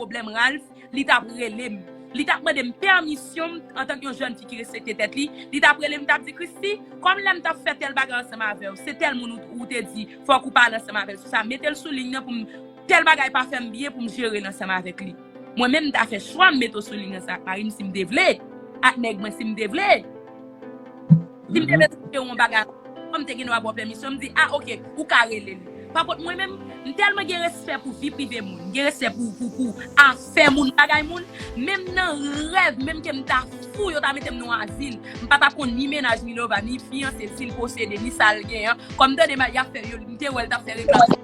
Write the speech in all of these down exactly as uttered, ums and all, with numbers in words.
pwoblèm Ralph, li t ap rele m. Li t ap mande m pèmisyon m antanke yon jèn fi ki respekte tèt li. Li t ap rele m, li t ap di, Christie, kòm lè m t ap fè tèl bagay ansanm avè w, se tèl moun ou, ou te di, fòk ou pale ansanm avè l sou sa. Mete l sou liy nan pou m, tèl bagay pa fè m byen pou m jere l ansanm avèk li. Mwen menm, m ta fè chwa m mete w sou liy nan sa ak mari m si m te vle, ak nèg mwen si m te vle. Si m te bezwen yon bagay, m te gen dwa ba w pèmisyon, m di, a, oke, ou ka rele li. Pa kont mwen menm, m tèlman gen respè pou vi prive moun, m gen respè pou, pou, pou afè moun, bagay moun, menm nan rèv, menm ke m ta fou, yo ta mete m nan azil, m pa t ap konn ni mennaj, ni lova, ni fiyanse, si l posede, ni sa l genyen. Kòm tande ma-, y ap fè, yo, m te wè l t ap fè reklam,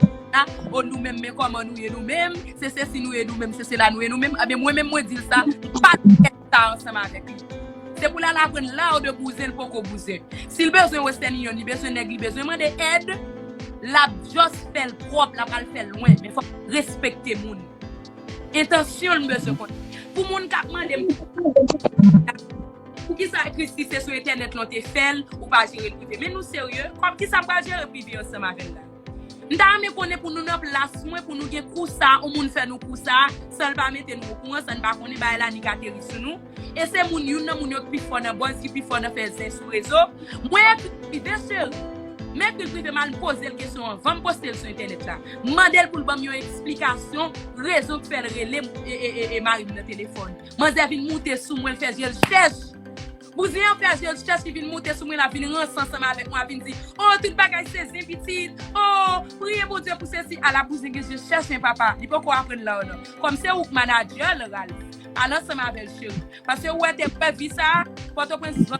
o nou menm, men kòman nou ye nou menm, se sesi nou ye nou menm, se sela nou ye nou menm. Ebyen, mwen menm, mwen di l sa, m pa t fè sa ansanm avèk li. Se pou l al aprann la de bouzen, l poko bouzen. Si l bezwen Western Union, li bezwen nèg, li bezwen mande èd, l ap just fè l pwòp, l ap al fè l lwen. Men fòk respekte moun. Entansyon l m bezwen konnen. Pou moun k ap mande m, poukisa Christie se sou entènèt lan w te fè l, ou pa jere l prive? Men nou serye? Kòm kisa m pral jere prive ansanm avè l la? M ta renmen konnen pou nou nan plas mwen, pou nou gen kou sa, yon moun fè nou kou sa, san l pa mete nou okouran, san n pa konnen bagay la nik ateri sou nou. E se moun, youn nan moun yo ki pi fò nan buzz, ki pi fò nan fè zen sou rezo. Mwen ekri l prive, cheri. M ekri l prive, m al poze l kesyon anvan m poste l sou entènèt la. M mande l pou l ban m yon eksplikasyon, rezon k fè l rele m, e, e, e, e mari m nan telefòn. Manzè vin moute sou mwen, l fè je l chèch. Bouzen an fè je l chèch, li vin moute sou mwen, l ap vin ranse ansanm avèk mwen, l ap vin di, o, tout bagay se zen pitit, o, priye Bondye pou sesi, ala bouzen gen je chèch, men papa, li poko aprann la w non. Kòm se ou k manadjè l, Ralph, pale ansanm avè l, cheri. Paske ou wè te kwè vi sa, Pòtoprens,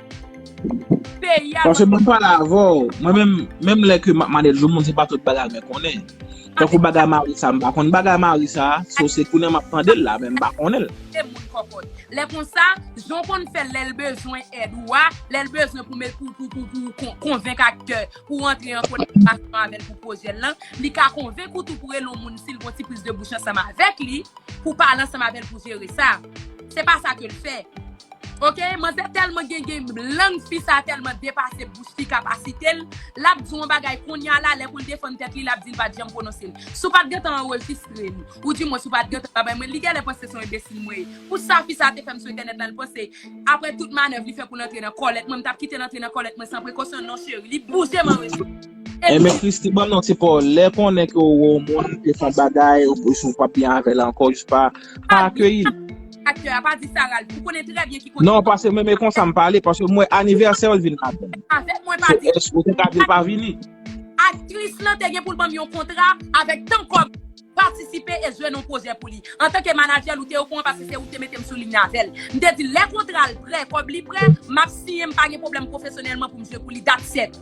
peyi a. Paske mwen pale avè w, mwen menm, menm lè ke m ap manadjè moun, se pa tout bagay mwen konnen. Tankou bagay mari sa, m pa konn bagay mari sa, so se kounye a m ap tande l la, men m pa konnen l. Se moun kòkòt. Lè konsa, jan w konn fè lè l bezwen èd ou a, lè l bezwen pou met, pou, pou, pou, pou kon-, konvenk aktè, pou w antre an kominikasyon avè l pou pwojè l lan, li ka konvenk ou tou pou rele yon moun si l gon ti priz de bouch ansanm avèk li, pou pale ansanm avè l pou jere sa. Se pa sa ke l fè. Oke, manzè tèlman gen, gen lang fi sa tèlman depase bouch li kapasite l, l ap di yon bagay kounye a la, lè pou l defann tèt li, l ap di l pa t janm pwononse l. Si w pa t gentan anrejistre l, ou di mwen si w pa t gentan pa bay mwen, li genlè panse se yon enbesil mwen ye. Pou sa fi sa te fè m sou entènèt la, l panse, apre tout manèv li fè pou l antre nan kòlèt mwen, m t ap kite l antre nan kòlèt mwen san prekosyon, non cheri, li bouje m anrejistre. Enben, Christie, ban m nan ti pawòl. Lè konnen ke w wè yon moun te fè yon bagay, ou, ou pa byen avè l ankò, jis pa, pa akeyi l. Aktè a pa di sa, Ralph. Ou konnen trè byen ki kote. Non, paske mwen, men konsa m pale, paske mwen anivèsè l vin ladan. Avèk mwen pa di. Èske ou te ka di l pa vini? Aktris lan te gen pou l ban m yon kontra avèk tan kòb patisipe e jwe nan yon pwojè pou li. Antanke manadjè l, ou te okouran paske se ou ki te mete m sou liy avè l. M te di l, lè kontra l prè, kòb li prè, m ap siyen, m pa gen pwoblèm pwofesyonèlman pou m jwe pou li, that's it.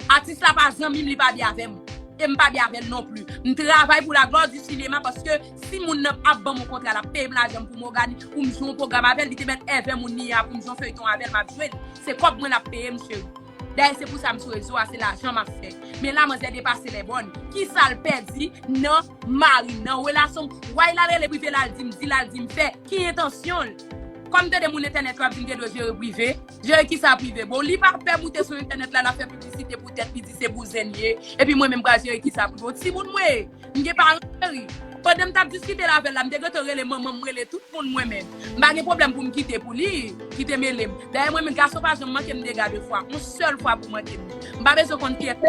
Atis la pa zanmi m, li pa byen avè m. E m pa byen avè l non pli. M travay pou la gloire du cinéma paske si moun nan ap ban m yon kontra, l ap peye m lajan m pou m ògani-, pou m jwe yon pwogram avè l, li te mèt èvè moun li a pou m jwe yon feyton avè l, m ap jwe l. Se kòb mwen l ap peye m, cheri. Dayè, se pou sa m sou rezo a, se lajan m ap fè. Men la, manzè depase lè bòn. Kisa l pèdi nan mari, nan relasyon? Why l al rele prive, l al di m, di, l al di m fè? Ki entansyon l? Kòm tande moun entènèt yo ap di m te dwe jere prive. Jere kisa prive? Bon, li pa pè moute sou entènèt la, l ap fè piblisite pou tèt li, di se bouzen l ye. Epi mwen menm m pral jere kisa prive? Yon timoun mwen ye. M gen paran, cheri. Pandan m t ap diskite l avè l la, m te gentan rele manman m, rele tout moun mwen menm. M pa gen pwoblèm pou m kite pou li, kite mele m. Dayè mwen menm, gason pa janm manke m dega de fwa. Yon sèl fwa pou manke m. M pa bezwen konn kiyès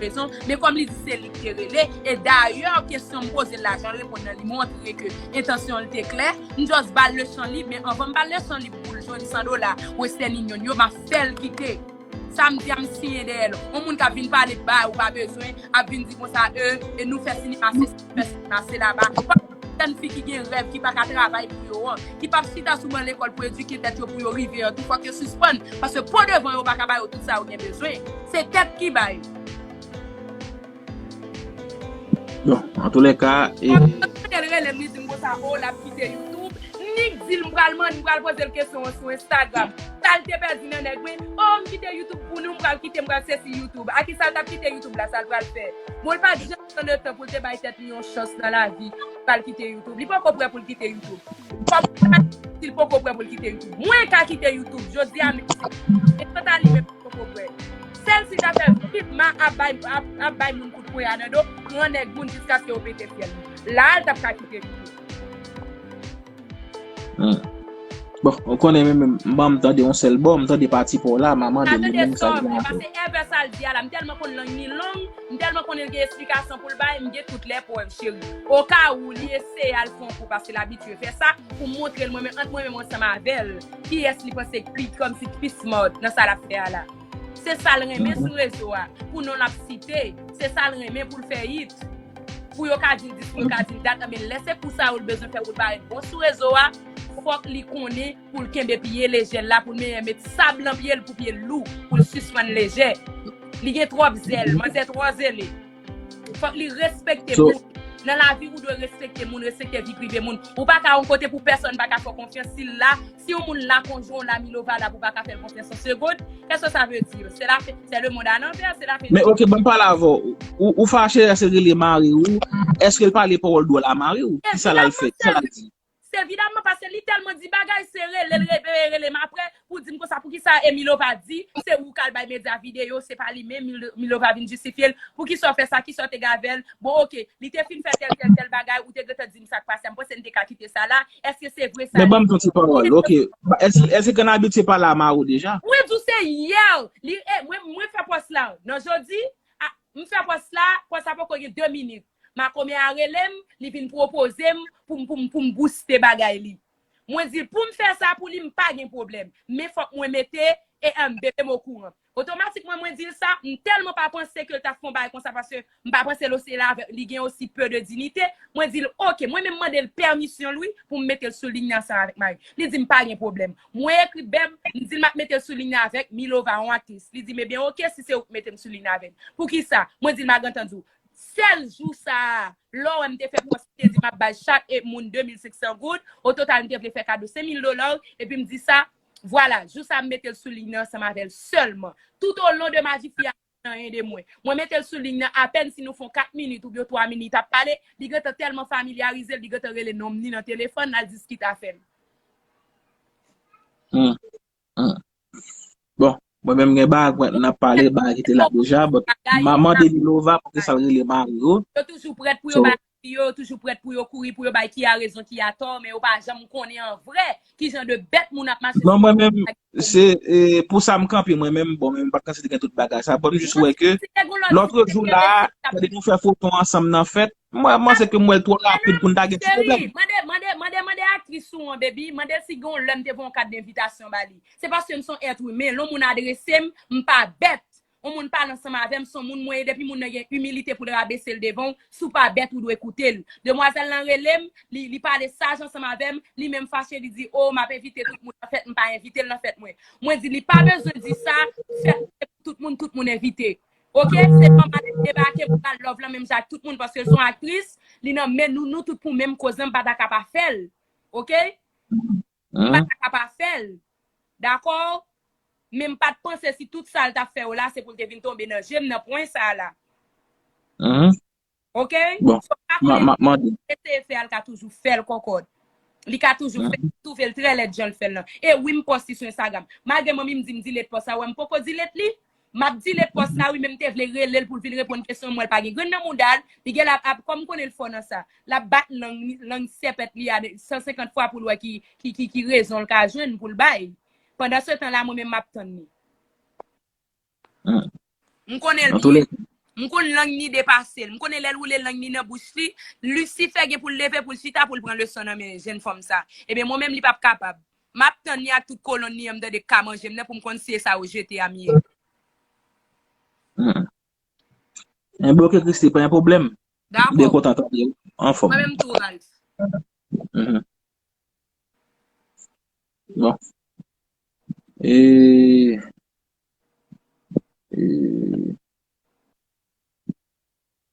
rezon, men kòm li di se li ki te rele, e dayè kesyon m poze l la, jan l reponn nan, li montre ke entansyon l te klè. M just ba l lechan lib, men anvan m ba l lechan lib pou l jwenn san dola Western Union yo, m ap fè l kite. Samdi a m siyen dèyè l. Yon moun k ap vin pale bagay ou pa bezwen, ap vin di konsa, e, e nou fè sinema se, fè sinema se laba. Jèn fi ki gen rèv, ki pa ka travay pou yo an, ki p ap chita sou ban lekòl pou edike tèt yo pou yo rive an tou, fòk yo sispann, paske po devan yo pa ka ba yo tout sa yo gen bezwen. Se tèt ki bay. Bon, antoulèka, e. Kòm l rele m, li di m konsa, o, l ap kite YouTube. Nik di l m pral mande, m pral poze l kesyon an sou Instagram. Sa l te pèdi nan nèg mwen? O, m kite YouTube pou nou, m pral kite, m pral sesi YouTube. A kisa l t ap kite YouTube la, sa l pral fè? Bon, l pa t janm pran letan pou l te bay tèt li yon chans nan lavi, pral kite YouTube. Li poko prè pou l kite YouTube. Kòm si l poko prè pou l kite YouTube. Mwen ka kite YouTube, jodi a menm si. E kanta li menm, poko prè. Sèl si l ta fè vipma ap bay, ap, ap bay moun kout pwen a nan do, pran nèg moun jiskaske yo pete fyèl li. La a l t ap ka kite li tou. Hmm. Bon, ou konnen, men, men, m ban m tande yon sèl bò, m tande pati pa w la, m a mande li menm sa l gen a fè. Paske ever sa l di a la, m tèlman konn lang ni long, m tèlman konnen l gen esplikasyon pou l bay, m gen tout lè prèv, cheri. Oka ou li eseye al fè yon kou, paske l abitye fè sa, pou m montre l mwen menm, ant mwen menm ansanm avè l, kiyès li panse ki pi, kòmsi ki pi smart nan sa l ap fè a la. Se sa l renmen sou rezo a, pou non l ap site, se sa l renmen pou l fè hit. Pou yo ka di l dis, pou yo ka di l dat, men lè se kou sa yo l bezwen fè pou l parèt bon sou rezo a, fòk li konnen pou l kenbe pye lejè l la, pou l menm met sab nan pye l pou pye l lou, pou l sispann lejè. Li gen twòp zèl, manzè twò zele. Fòk li respekte moun. Nan lavi, ou dwe respekte moun, respekte vi prive moun. Ou pa ka yon kote pou pèsonn pa ka fè w konfyans. Si l la, si yon moun la, konjwen w la, Milova la, pou w pa ka fè l konfyans yon segond, qu'est-ce que ça veut dire? C'est la fin, c'est le monde à l'envers, c'est la fin du monde. Men oke, ban m pale avè w. Ou, ou fache, èske l rele mari w? Èske l pale pawòl dwòl a mari w? Kisa l al fè? Kisa l al di? Se evidaman, paske li tèlman di bagay, se rele l, rele, rele m apre, pou di m konsa, poukisa Emilova di, se ou k al bay medya videyo, se pa li menm, Mil-, Milova vin jistifye l, poukisa w fè sa, kisa w te gen avè l, bon, oke, li te fin fè tèl, tèl, tèl bagay, ou te gentan di m sa k pase a, m panse n te ka kite sa la, èske se vre sa? Men ban m yon ti pawòl, oke, èske, èske Grann Abit se pale a mari w deja? Mwen di w se yè, li, e, mwen, mwen fè pòs la, nan jodi, a, m fè pòs la, pòs la poko gen de minit. Makomè a rele m, li vin pwopoze m pou m, pou m, pou m bouste bagay li. Mwen di l, pou m fè sa pou li, m pa gen pwoblèm. Men fòk mwen mete E M B P m okouran. Otomatikman, mwen di l sa, m tèlman pa panse ke l t ap fè yon bagay konsa, paske m pa panse l osi la avè, li gen osi pe de dinite. Mwen di l, oke, mwen menm mande l pèmisyon l, wi, pou m mete l sou liy nan ansanm avèk mari. Li di m pa gen pwoblèm. Mwen ekri Bèb, m di l m ap mete l sou liy nan avèk Milova, yon aktris. Li di m, ebyen, oke, si se ou k mete m sou liy nan avè l. Poukisa? Mwen di l, m a gentan di w. Sèl jou sa a, lè w wè m te fè pòs, m te di m ap bay chak e moun de mil senk san goud. O total, m te vle fè kado senk mil dola, epi m di sa, vwala, jou sa a, m mete l sou liy nan ansanm avè l sèlman. Tout au long de ma vie, fi a pa di anyen de mwen. Mwen mete l sou liy nan, apèn si nou fè yon kat minit oubyen twa minit ap pale, li gentan tèlman familyarize l, li gentan rele nonm ni nan telefòn, l al diskite afè l. Hmm. Hmm. Bon, mwen menm gen bagay mwen, n ap pale, bagay ki te la deja, but m a mande Milova poukisa l rele mari w. Yo toujou prèt pou yo bay avi yo, yo toujou prèt pou yo kouri, pou yo bay ki a rezon, ki a tò, men yo pa janm konnen an vrè ki jan de bèt moun ap mache sou. Non, mwen menm, se, e, pou sa m kanpe, mwen menm, bon, men m pa t kanpe gen tout bagay sa, but m jis wè ke lòt jou la, tande nou fè foto ansanm nan fèt, mwen, mwen se ke m wè l twò rapid pou n ta gen ti pwoblèm. Cheri, mande, mande, mande, mande aktris ou an, baby, mande l si gen yon lè m te voye yon kat denvitasyon ba li. Se paske m se yon èt imen, lè yon moun adrese m, m pa bèt. Yon moun pale ansanm avè m, se yon moun mwen ye, depi moun nan gen imilite pou l rabese l devan w, si w pa bèt, ou dwe koute l. Demwazèl lan rele m, li, li pale saj ansanm avè m, li menm fache, li di, o, m ap envite tout moun nan fèt, m pa envite l nan fèt mwen. Mwen di, li pa bezwen di sa, fèt se pou tout moun, tout moun envite. Oke, se manman li debake pou pral love lan menm jan ak tout moun, paske l se yon aktris, li nan men nou, nou tout pou menm koze, m pa ta ka pa fè l. Oke? M pa ta ka pa fè l. Dakò? Men m pa t panse si tout sa l t ap fè yo la, se pou l te vin tonbe nan je m nan pwen sa a la. Oke? Bon, so, pa konnen, m ap mande. Eseye fè a, l ka toujou fè l kòkòt. Li ka toujou fè, m twouve l trè lèd jan l fè l lan. E wi, m pòs li sou Instagram. Malgre manmi m di m delete pòs la, wè m poko delete li. M ap delete pòs la, wi, men m te vle rele l pou l vin reponn kesyon m, wè l pa gen grenn nan mouda l. Li gen la, ap, kòm m konnen l fò nan sa, l ap bat lang, lang sèpèt li a san senkant fwa pou l wè ki, ki, ki, ki rezon l ka jwenn pou l bay. Pandan se tan la, mwen menm m ap tann li. M konnen l byen. M konn lang ni depase l. M konnen lè l woule lang ni nan bouch li, Lisifè gen pou l leve pou l chita pou l pran leson nan men jenn fanm sa. Ebyen, mwen menm li p ap kapab. M ap tann li ak tout kolonn li an, m tande k ka manje m nan pou m konn si e sa yo jete a m ye. Hmm. Enben, oke, Christy, pa gen pwoblèm. Dakò. M byen kontan tande w. Anfòm. Mwen menm tou, Ralph. Mhm. Bon. E, e,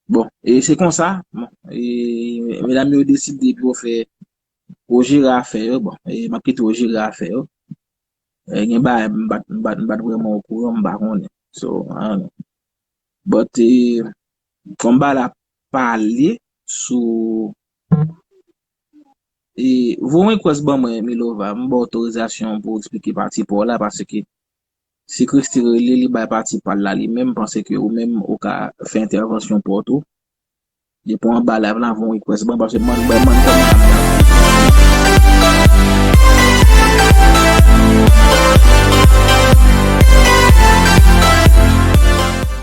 bon, e se konsa, bon, e, medam yo deside pou yo fè, pou yo jere afè yo, bon, e m ap kite yo jere afè yo. E, gen bagay m pa t, m pa t, m pa t vrèman okouran, m pa konnen. So, I don't know. But, e, fò m ba la pale sou, e, voye yon request ban mwen, Milova, m ba w otorizasyon pou w eksplike pati pa w la, paske si Christy rele, li bay pati pa l la, li menm, m panse ke ou menm, ou ka fè entèvansyon pa w tou. Depi w anba live la, voye yon request ban, paske man, ban man kòman.